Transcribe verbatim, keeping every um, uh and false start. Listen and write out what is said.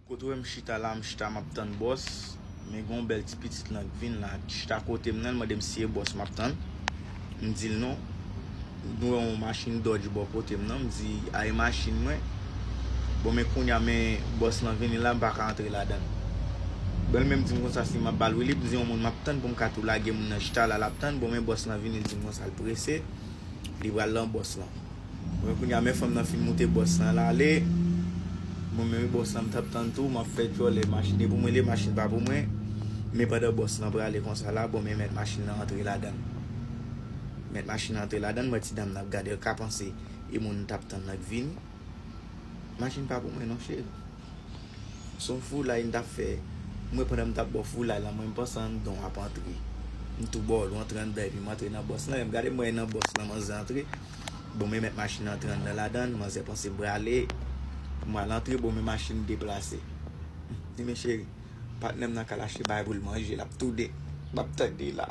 Kote w wè m chita la, m chita m ap tann bòs. Men gen yon bèl ti pitit lan k vin la, chita kote m nan, l mande m si e bòs m ap tann. M di l non. Nou wè yon machin Dodge bò kote m nan, m di a e machin mwen. Bon, men kounye a, men bòs lan vini la, m pa ka antre ladan l. Bon, l menm di m konsa si m ap ba l wi lib, m di yon moun m ap tann pou m ka tou lage moun nan chita la, l ap tann. Bon, men bòs lan vini, l di m konsa l prese, li pral nan bòs lan. Bon, men kounye a, men fanm nan fin moute bòs lan, l ale. Bon, men bòs lan m t ap tann tou, m ap fè djòlè, machin e pou mwen li ye, machin pa pou mwen. Men pandan bòs lan prale konsa la, bon, men mèt machin nan antre ladan l. Mèt machin nan antre ladan l, m wè ti dam nan ap gade l, ka panse e moun m t ap tann nan k vini. Machin pa pou mwen non, cheri. Se yon foulay m t ap fè. Mwen, pandan m t ap ba w foulay la, mwen, m panse anndan w ap antre. M tou ba w, ou antre anndan, epi m antre nan bòs lan. Lè m gade, m wè nan bòs lan, manzè antre. Bon, men mèt machin nan antre anndan ladan l, manzè panse m prale. M al antre, bon, men machin deplase. Di, men cheri, patnè m nan kalache bay pou l manje, l ap toude. M ap tande la.